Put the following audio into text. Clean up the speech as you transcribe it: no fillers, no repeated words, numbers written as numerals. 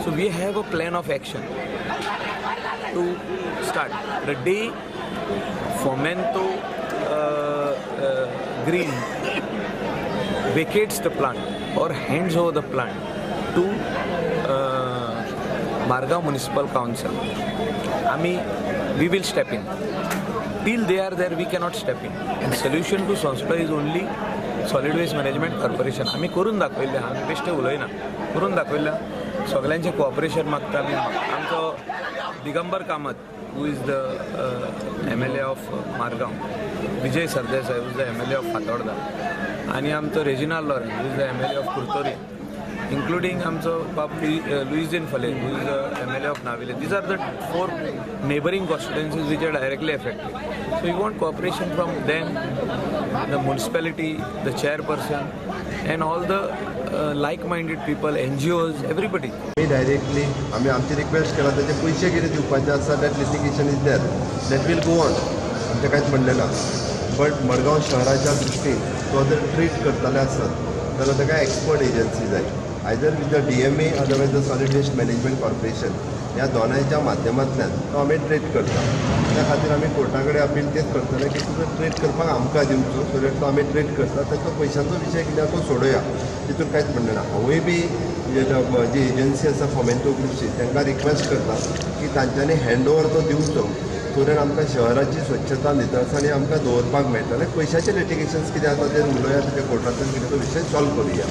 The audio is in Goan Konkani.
So we have a plan of action to start. The day Fomento Green vacates the plant or hands over the plant to Margao Municipal Council, आमी we will step in. Till they are there, we cannot step in. And solution to Sonsodo is only Solid Waste Management Corporation. आमी करून दाखयल्लें, आमी बेश्टें उलयना, करून दाखयल्लें. सगल्यांचें कोऑपरेशन मागता आमी. आमचो Digambar Kamat, who is the MLA of Margao, Vijay Sardesai, who is the MLA of Fatorda, आनी आमचो Reginald Lourenco, who is the MLA of Curtorim, including आमचो बाब Luizinho फलेज, who is the MLA of Navelim. These are the four neighbouring constituencies which are directly affected. So we want cooperation from them, the municipality, the chairperson, and all the like-minded people, NGOs, everybody. आमी डायरेक्टली आमी आमची रिक्वेस्ट केला. तेजे पयशे कितें दिवपाचे आसा, that litigation is there, that will go on. आमचें कांयच म्हणणें ना. बट मडगांव शहराच्या दृश्टीन तो जर ट्रीट करतले आसत जाल्यार ताका एक्सपर्ट एजन्सी जाय, either with the DMA, otherwise the Solid Waste Management Corporation. ह्या दोनांयच्या माध्यमांतल्यान तो आमी ट्रीट करता. त्या खातीर आमी कोर्टा कडेन अपील तेच करतले की तुजो ट्रीट करपाक आमकां दिवचो, सो that तो आमी ट्रीट करता. ताचो पयशांचो विशय कितें आसा तो सोडोया, तितून कांयच म्हणणें ना. हांवूय बी जी एजन्सी आसा फोमेंटो ग्रुपची, तांकां रिक्वेस्ट करता की तांच्यांनी हँड ओवर तो दिवचो, सो that आमकां शहराची स्वच्छता, नितळसाणी आमकां दवरपाक मेळटलें. पयशाचे लिटिगेशन्स कितें आसा ते उलोवया, तुज्या कोर्टांतल्यान कितें तो विशय सॉल्व करुया.